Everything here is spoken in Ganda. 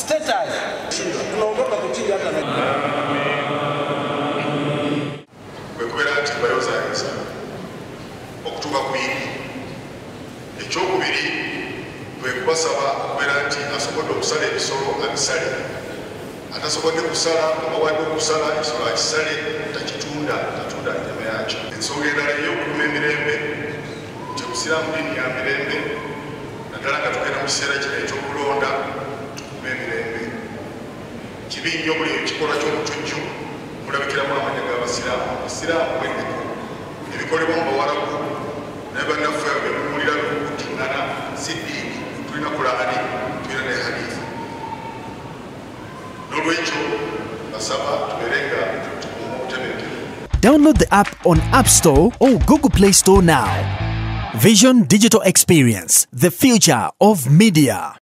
Status. Tunaogopa kuchinja hata kwe kubeera nti bayozaayoza okutuuka ku Idi. Ekyokubiri kwe kubasaba okubeera nti asobodde okusala ebisolo abisale, atasobodde kusala oba wadde okusala ekisolo akisale, takitunda, tatunda ennyama yakyo. Ensonga endala ey'okukuuma emirembe nti obusiraamu ddiini ya mirembe, naddala nga tugenda mu kiseera kino ekyokulonda, tukuume emirembe. Kibi nnyo buli ekikolwa ky'obutujju mulabikiramu amanya g'abasiraamu. Abasiraamu bweddeko ebikolebwa mu Bawarabu naye bannaffe abo bemuwulira bikukutiŋŋana si ddiini. Tulina Kulaani, tulina ne hadithi. N'olwekyo basaba tubeere nga tukuuma obutebenkevu. Download the app on App Store or Google Play Store now. Vision Digital Experience, the future of media.